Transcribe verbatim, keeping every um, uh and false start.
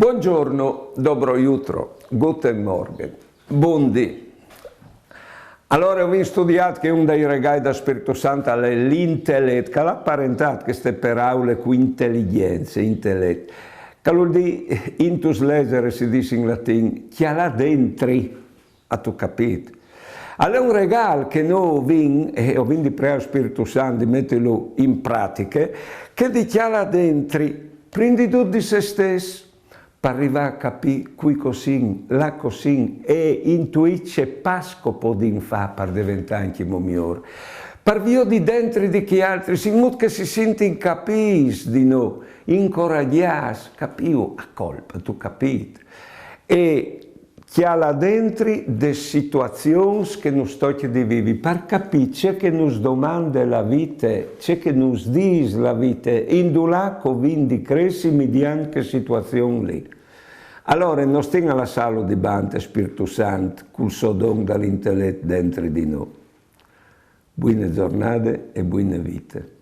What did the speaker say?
Buongiorno, dobro jutro, guten Morgen, bundì. Alore, o vin studiât che un dai regâi dal Spirtu Sant al è l'intelet, che al à parentât cheste peraule cu inteligjence, intelet, che al vûl dî intus legere, si dîs in latin, cjalâ dentri, âstu capît? Al è un regâl che nô o vin, e o vin di preâ il Spirtu Sant di metilu in pratiche, che di cjalâ dentri, prin di dut di se stes, par rivâ a capî cui che o sin, là che o sin, e intuî ce pas che o podìn fâ par deventâ ancjemò miôr. Par viodi dentri di chei altris, in mût che si sintin capîts di nô, incoragjâts, capîu, a colp, âstu capît? E cjalâ dentri des situazions che nus tocje di vivi, par capî ce che nus domande la vite, ce che nus dîs la vite, indulà che o vin di cressi midiant chê situazion li. Alore, no stin a lassâlu di bande Spirtu Sant cul so don dal intelet dentri di nô. Buine zornade e buine vite.